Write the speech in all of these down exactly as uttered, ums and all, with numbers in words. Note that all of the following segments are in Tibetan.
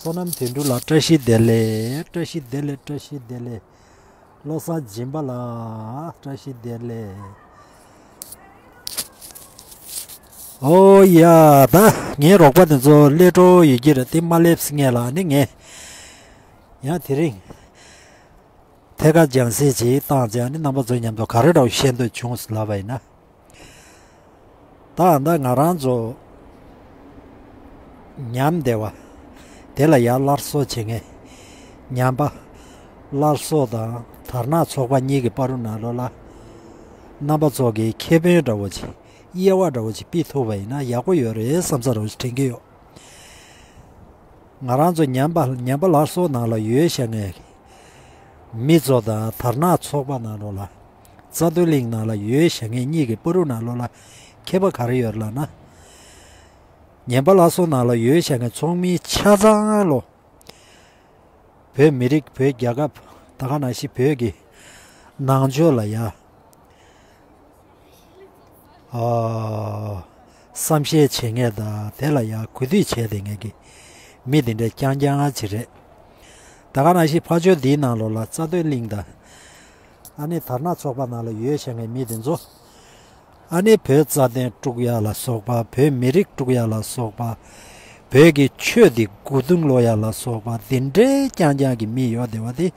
བསོད་ནམས་དོན་གྲུབ་ལགས་བཀྲ་ཤིས་བདེ་ལེགས། བཀྲ་ཤིས་བདེ་ལེགས། བཀྲ་ཤིས་བདེ་ལེགས། བློ་བཟང་སྦྱིན་པ་ལགས་བཀྲ་ཤིས་བདེ་ལེགས། ཨོ་ཡ། ད་ངའི་རོགས་པ་དེ་ཚོ་སླེབས་འགྲོ་ཡོད་ཀྱི་རེད་དེ། མ་སླེབས་སྔོན་ལ་ནི་ངས་ཡང་དེ་རིང་ཐད་ཀར་སྦྱང་སྲིད་ཅིག་བཏང་རྗེས་ནི་རྣམ་པ་ཚོ་མཉམ་དུ་ག་རེ་འདྲ་བཤད་འདོད་བྱུང་ལབ་པ་ཡིན་ན། ད་ད་ང་རང་ཚོ་ཉམས་བདེ་བ་དེ་ལ་ཡར་སླར་གསོ་བྱེད་མཁན། ཉམས་པ་སླར་གསོ་དང་དར་ནག་ཚོགས་པ་གཉིས་ཀྱི་བར་དུ་ནང་ལོགས་ལ་རྣམ་པ་ཚོ་གི་ཁེ་ཕན་འདྲ་བོ་ཅིག་དབྱེ་བ་འདྲ་བོ་ཅིག་ཕྱེ་ཐུབ་པ་ཡིན་ན་ཡག་པོ་ཡོད་རེད་བསམ་ས་འདྲ་བོ་ཅིག་དྲན་གྱི་ཡོད། ང་རང་ཚོ་ཉམས་པ་ཉམས་པ་སླར་གསོ་ནང་ལ་ཡོད་བཞག་མཁན་མི་ཚོ་དང་དར་ནག་ཚོགས་པ་ནང་ལོགས་ལ། རྩ་དོན་གླིང་ནང་ལ་ཡོད་བཞག་མཁན་གཉིས་ཀྱི་བར་དུ་ནང་ལོགས་ལ་ཁྱད་པར་ག་རེ་ཡོད་ལབ་ན། ཉམས་པ་སླར་གསོ་ནང་ལ་ཡོད་བཞག་མཁན་ཚོགས་མི་ཆ་ཚང་ལོ། བོད་མི་རིགས། བོད་རྒྱལ་ཁབ། ད་ག་ནང་བཞིན་བོད་ཀྱི་ནང་ཆོས་ལ་ཡ། ཨ། བསམ་ཤེས་བྱེད་མཁན་དང་དེ་ལ་ཡང་གུས་འདུད་བྱས་བསྡད་མཁན་གྱི་མི་དེ་འདྲ་རྐྱང་རྐྱང་ཅིག་རེད། ད་ག་ནང་བཞིན་ཕར་ཕྱོགས་འདིའི་ནང་ལོགས་ལ་རྩ་དོན་གླིང་དང་། ཨ་ནི་དར་ནག་ཚོགས་པ་ནང་ལ་ཡོད་བཞག་མཁན་མི་དེ་ཚོ། ཨ་ནི་བོད་རྩ་དོན་དཀྲུག་ཡ་ལ་སོགས་པ། བོད་མི་རིགས་དཀྲུག་ཡ་ལ་སོགས་པ། བོད་ཀྱི་ཆོས་འདི་མགོ་རྡུང་སློག་ཡ་ལ་སོགས་པ་དེ་འདྲའི་རྐྱང་རྐྱང་གི་མི་ཡོད་བསྡད་པ་དེ་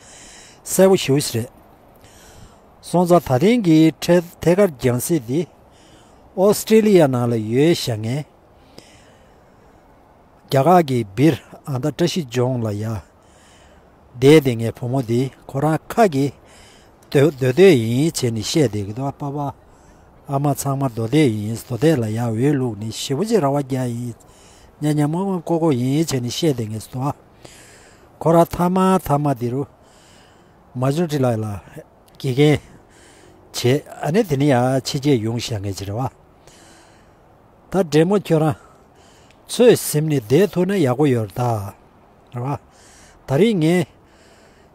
གསལ་པོ་ཞེ་པོ་ཞིག་རེད། སོང་ཙང་ད་ཐེངས་ཀྱི་ཐད་ཐད་ཀར་སྦྱང་སྲིད་འདི་ཨོ་སི་ཀྲི་ལི་ཡ་ནང་ལ་ཡོད་བཞག་མཁན། རྒྱ་གར་གྱི་སྦིར་ཨ་མདའ་བཀྲ་ཤིས་ལྗོངས་ལ་ཡ་བསྡད་བསྡད་མཁན་བུ་མོ་འདི་ཁོ་རང་ཁ་གི་མདོ་མདོ་སྟོད་ཡིན་བྱས་ནས་བཤད་བསྡད་ཀྱི་འདུག་ཨ་པ་པ་ཨ་མ་ཚང་མ་མདོ་སྟོད་ཡིན། མདོ་སྟོད་ལ་ཡ་འོས་བླུགས་ནས་ཞེ་པོ་ཅིག་ར་བ་རྒྱག་ཡིན། ཉ་ཉ་མོ་མོ་ཀོ་ཀོ་ཡིན་བྱས་ནས་བཤད་བསྡད་མཁན་འདུག་ཨ། ཁོ་རང་ཐ་མ་ཐ་མ་འདི་རུ་མ་ཇུ་ཏི་ལ་ལ། དགེ་རྒན་བྱས། ཨ་ནི་དེ་ནས་ཡང་ཕྱི་རྒྱལ་ཡོང་བཞག་མཁན་ཅིག་རེད་བ། ད་འདྲེ་མོ་ཁྱོད་རང་ཚོད་ཟིན་ནས་བསྡད་ཐུབ་ན་ཡག་པོ་ཡོད་རེད་ད། རེད་བ། ད་རིང་ངས་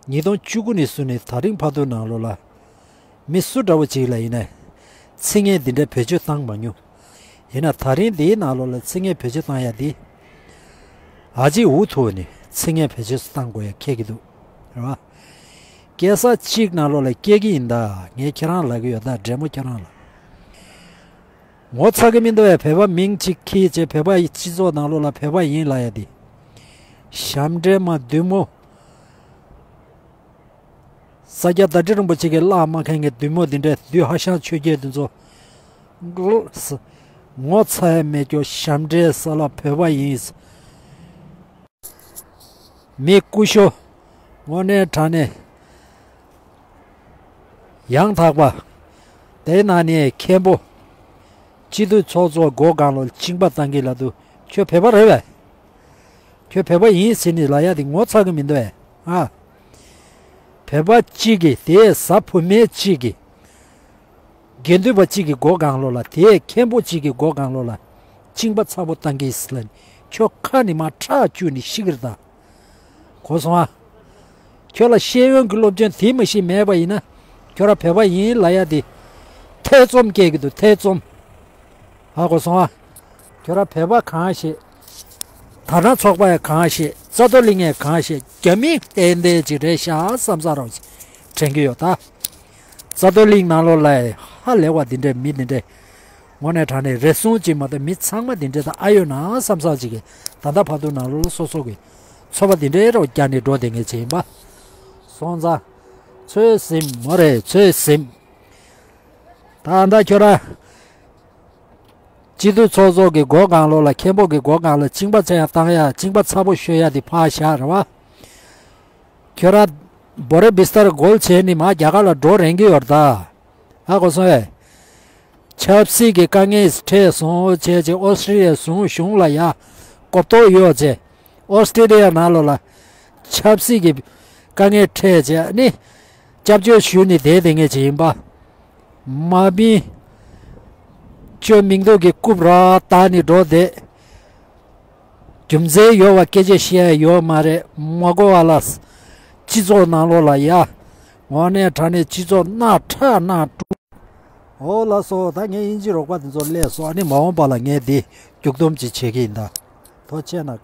ཉིས་སྟོང་བཅུ་དགུ་ནས་བཟུང་ནས་ད་རིང་བར་དུ་ནང་ལོགས་ལ་མི་སུ་འདྲ་བོ་ཅིག་ལ་ཡིན་ན་ཚིག་ངན་འདི་འདྲ་བེད་སྤྱོད་བཏང་མ་མྱོང་། ཡིན་ན་ད་རིང་འདིའི་ནང་ལོགས་ལ་ཚིག་ངན་བེད་སྤྱོད་བཏང་ཡ་འདི། ཨ་ཅེ་འུ་ཐུག་ནས་ཚིག་ངན་བེད་སྤྱོད་བཏང་དགོས་ཡ་ཁེལ་གྱི་འདུག་རེད་བ། སྐྱེ་ས་གཅིག་ནང་ལོགས་ལ་སྐྱེ་གི་ཡིན་ད། ངས་ཁྱེད་རང་ལབ་ཀྱི་ཡོད་ད། འདྲེ་མོ་ཁྱེད་རང་ལ། ངོ་ཚ་གི་མི་འདུག་བས། བོད་པ་མིང་གཅིག་ཁྱེར་བྱས་བོད་པ་ཡི་སྤྱི་ཚོགས་ནང་ལོགས་ལ་བོད་པ་ཡིན་ལབ་ཡ་དེ། ཞབས་འདྲེན་མ་བདུད་མོ། ས་སྐྱ་བདག་ཁྲི་རིན་པོ་ཆེ་གི་བླ་མ་མཁན་གྱི་བདུད་མོ་འདི་འདྲའི་བདུད་ཧ་ཤང་ཆོས་རྒྱལ་འདི་ཚོ། ངོ་ཚ་ཡ་མེད་ཀྱོ། ཞབས་འདྲེན་ས་ལ་བོད་པ་ཡིན། མི་སྐུ་ཞབས་དངོས་གནས་དྲང་གནས་ཡང་དག་པ། དེ་ན་ནས་མཁན་པོ་སྤྱི་འཐུས་ཚོགས་གཙོ་སྒོ་སྒང་ལོ་གཅིན་པ་བཏང་གི་ལ་དུ། ཁྱོད་བོད་པ་རེད་བས། ཁྱོད་བོད་པ་ཡིན་ཟེར་ནས་ལ་ཡ་དེ་ངོ་ཚ་གི་མི་འདུག་བས་ཨ། བོད་པ་གཅིག་གིས་དེ་བཟའ་བུ་མེད་གཅིག་གིས། དགེ་འདུན་པ་གཅིག་གི་སྒོ་སྒང་ལོགས་ལ། དེའི་མཁན་པོ་གཅིག་གི་སྒོ་སྒང་ལོགས་ལ་གཅིན་པ་ཚ་པོ་བཏང་གི་ཟེར་ལ་ནི། ཁྱོད་ཁ་ནི་མ་ཁྲག་བཅུག་ནི་ཤི་གི་རེད་ད། གོ་སོང་ཨ། ཁྱོད་ལ་ཤེས་ཡོན་གྱི་སློབ་སྦྱོང་དེ་མ་ཤེས་མེད་པ་ཡིན་ན། ཁྱོད་རང་བོད་པ་ཡིན་ལབ་ཡ་དེ་ཐེ་ཚོམ་སྐྱེ་གི་འདུག་ཐེ་ཚོམ། ཧ་གོ་སོང་ཨ། ཁྱོད་རང་བོད་པ་གང་ཤེས། དར་ནག་ཚོགས་པ་ཡང་གང་ཤེས། རྩ་གཏོར་གླིང་ཡང་གང་ཤེས། རྒྱ་མི་ཏན་ཏན་ཅིག་རེད་ཤག་བསམ་ས་རོགས་ཅིག་དྲན་གྱི་ཡོད་ད། རྩ་གཏོར་གླིང་ནང་ལོགས་ལ་ཧ་ལས་པ་འདི་འདྲའི་མི་འདི་འདྲའི་དངོས་གནས་དྲང་གནས་རེ་ཟུང་ཅིག་མ་གཏོགས་མི་ཚང་མ་འདི་འདྲའི་ད་ཨ་ཡོད་ན་བསམ་ས་ཅིག་གི་ད་ལྟ་བར་དུ་ནང་ལོགས་ལ་སོ་སོ་གི་ཚོར་བ་འདི་འདྲའི་རོ་རྒྱ་ནས་འགྲོ་བསྡད་མཁན་ཅིག་ཡིན་པ། སོང་ཙང་ཚོད་ཟིན་མོ་རེད། ཚོད་ཟིན། ད་ད་ཁྱོད་རང་སྤྱི་འཐུས་ཚོགས་གཙོ་གི་སྒོ་སྒང་ལོགས་ལ་མཁན་པོ་གི་སྒོ་སྒང་ལ་གཅིན་པ་ཚ་ཡ་བཏང་ཡ། གཅིན་པ་ཚ་པོ་ཤོད་ཡ་དེ་ཕར་བཞག་རེད་བ། ཁྱོད་རང་བོ་རེ་བི་སྟར་གོལ་བྱས་ནི་མ་རྒྱ་གར་ལ་འགྲོ་རན་གི་ཡོད་ད། ཧ་གོ་སོང་ངས། ཆབ་སྲིད་ཀྱི་དཀའ་ངལ་འཕྲད་སོང་བྱས་བྱས་ཨོ་སི་ཀྲི་ལི་ཡ་གཞུང་གཞུང་ལ་ཡ་གོ་རྟོགས་ཡོད་བྱས། ཨོ་སི་ཀྲི་ལི་ཡ་ནང་ལོགས་ལ་ཆབ་སྲིད་ཀྱི་དཀའ་ངལ་འཕྲད་བྱས་ནི་སྐྱབས་བཅོལ་ཞུས་ནི་བསྡད་བསྡད་མཁན་ཅིག་ཡིན་པ། མ་མི་ཅོ་མིང་འདོགས་ཀྱི་རྐུབ་ར་བཏགས་ནི་འགྲོ་བསྡད། རྒྱུ་མཚན་ཡོད་པ་སྐད་ཆ་བཤད་ཡ་ཡོད་མ་རེད། མ་གོ་བ་ལ། སྤྱི་ཚོགས་ནང་ལོགས་ལ་ཡ། དངོས་གནས་དྲང་གནས་སྤྱི་ཚོགས་སྣ་ཁྲག་སྣ་དྲུག་འོ་ལགས་སོ། ད་ངའི་དབྱིན་ཇི་རོགས་པ་དེ་ཚོ་སླེབས་སོང་། ཨ་ནི་མ་འོངས་པ་ལ་ངས་འདི་མཇུག་སྡོམ་ཅིག་བྱེད་ཀྱི་ཡིན་ད། ཐུགས་རྗེ་གནང་།